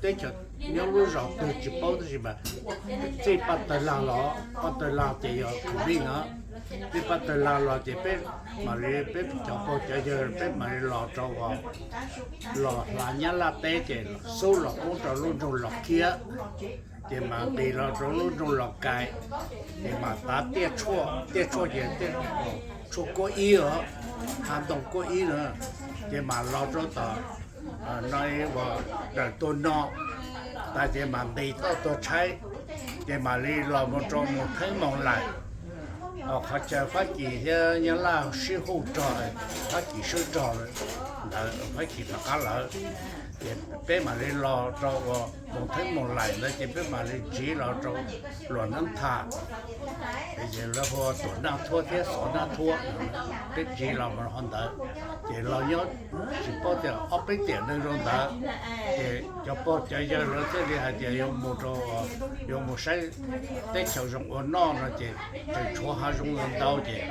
Teb chaws nyob lub zos twg tsis paub tab sis mas txij Paj Tawg Lag los, Paj Tawg Lag ces yog khum lij no, txij Paj Tawg Lag los ces peb mam li, peb cov pog cov yawg peb mam li los rau, los hla Nyab Laj teb ces xub los poob rau lub nroog Los Kiab, ces mam nqis los rau lub nroog Los Kais, ces mam tav Tiaj Tshuaj, Tiaj Tshuaj ces Tiaj Tshuaj Kuab Ib os, Hav Ntoo Kuab Ib na, ces mam los rau tom no uas Dawm Tuag No, tas ces mam nqis toj tuag tshaib, ces mam li los mus rau mus Theeb Moos Laim. Qhov chaw Fab Kis thiab Nyab Laj sib hauj rog, Fab Kis swb rog ntawd, Fab Kis rov qab lawm, ces peb mam li los rau uas mus Theeb Moos Laim ntawd ces peb mam li ntsiv los rau Luam Neeb Thas, ces lawv hu ua Tuam Naj Thuab thiab Xov Naj Thuab, peb ntsiv los mus qhov ntawd, ces los nyob tsis paub tias ob peb tiam neeg rau ntawd, ces cov pog cov yawg lawv thiaj li hais tias yuav mus rau, yuav mus saib teb chaws zoo ua noj no ces tseem tshuav hav zoov ntau ntau ces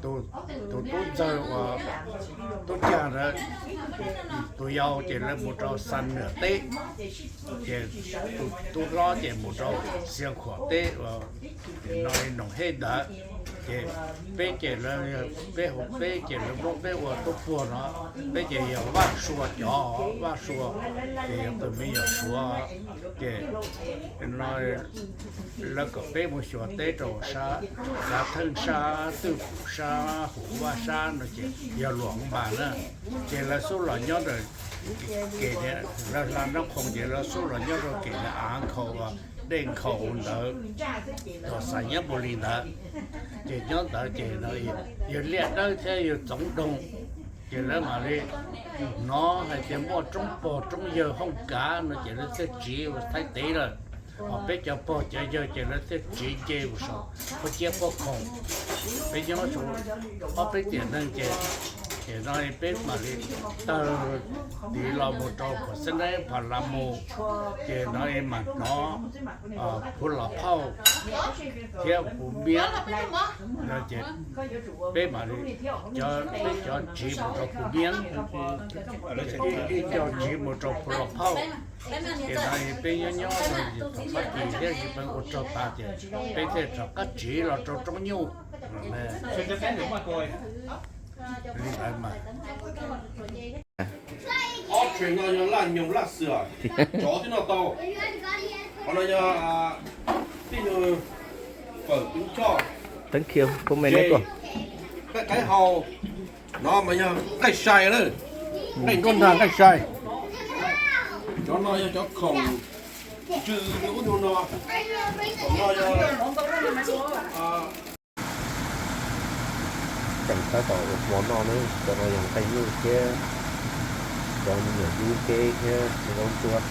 tus tub ntxawg uas tub cag ntawd, tus yau ces lawv mus rau Xa Nwam teb, ces tus tub hlob ces mus rau Xia Khuam teb, no li Noom Hej ntawd, ces peb ces lawv, peb hu peb ces lawv muab peb ua tub puag no, peb ces yog Vaj Sua cov, Vaj Sua ces yog tus me nyuam Suav, ces no lawv kom peb mus xyuas teb rau sab Kav Theej sab, Twj Kum sab, Huv Vaj sab no ces yog Luam Npas na, ces lawv xub los nyob rau kem, lawv hla Nab Qhoos ces lawv xub los nyob rau kem Av Nkhaus, Dej Nkhaus ntawd, tom Xais Nyab Npus Lis ntawd, ces nyob ntawd ces yawg Liaj Dawb thiab yawg Txoov Doog, ces lawv mam li hnov hais tias muaj roob pog roob yawg Hooj Kav no ces lawv thiaj tsiv ua Thaib teb lawm. Ho peb cov pog cov yawg ces lawv thiaj tsiv nce mus saum Phuab Ciab Phuab Khoom. Peb nyob saum ob peb tiam neeg ces, ces no peb mam li tawg tiv los mus rau Phuam Xab Neeb Pha La Mus, ces no mam hnov Phu Los Phauj thiab Phu Miab no ces peb mam li, peb cov tsiv mus rau Phu Miab, ib co tsiv mus rau Phu Los Phauj, ces no peb nyob nyob thaum Fab Kis thiab Yij Peeb ua rog tas ces peb thiaj rov qab tsiv los rau Roob Nyuj. Li ntawd mas. Ob tsev no yog Laj Nyoog Laj Xwm, tsov twb noj tau. Qhov no yog tij nyuag fawm Tub Choj, Qaib Qaib Hau. No mas yog nqaij sai lawm, nqaij nruab nrag nqaij sai. Cov no yog cov khoom tsw ub no, khoom no yog Tseem tab tom ua hmo noj na, cov no yog nqaij nyuj thiab cov me nyuam dub deb thiab txiv zaub ntsuab.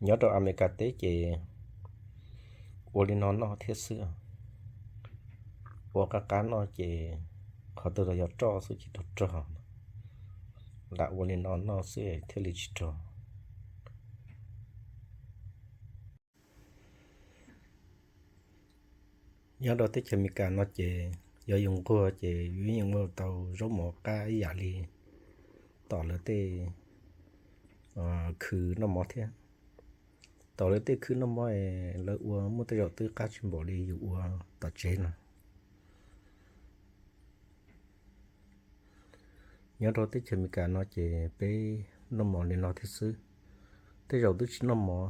Nyob rau Amelikas teb ces ua li no noj thiab xwb. Ua qab qab noj ces qhov twg los yog roj xwb tsis tau rog. Lam ua li no noj xwb thiaj li tsis rog. Nyob rau teb chaws Amelikas no ces yog yus nquag ces yus yeej ua tau zaub mov qab ib yam li tom lawv tej khw noj mov thiab. Tom lawv tej khw noj mov lawv ua muaj tej zaum twb qab tsis npaum li yus ua tom tsev no. Nyob rau teb chaws Amelikas no ces peb noj mov li no thiab xwb, tej zaum twb tsis noj mov.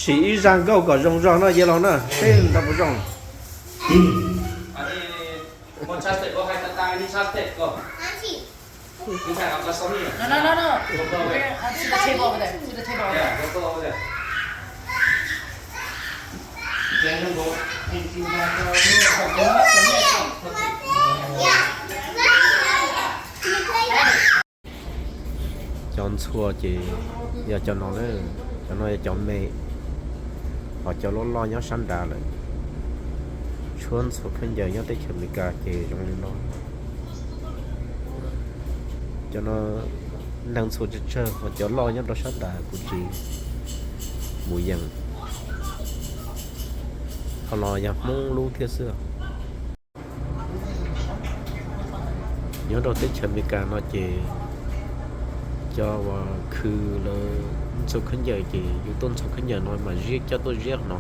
Sim ib zaj nkauj kom zoo zog no yawg laus na, peb nrog puas zoo. Cov ntxhua ces yog cov no na, cov no yog cov me, ho cov loj loj nyob sab nrad lawm. Tshuab ntxhua khaub ncaws nyob teb chaws Amelikas ces zoo li no. Cov no neeg ntxhua tsawg tsawg, ho cov loj nyob rau sab nrad kuv tsis mus yees. Qhov no yog Hmoob lub thiab xwb. Nyob rau teb chaws Amelikas no ces cov uas khw lawv ntxhua khaub ncaws ces yus tuaj ntxhua khaub ncaws no mas ziab coj tuaj ziab no.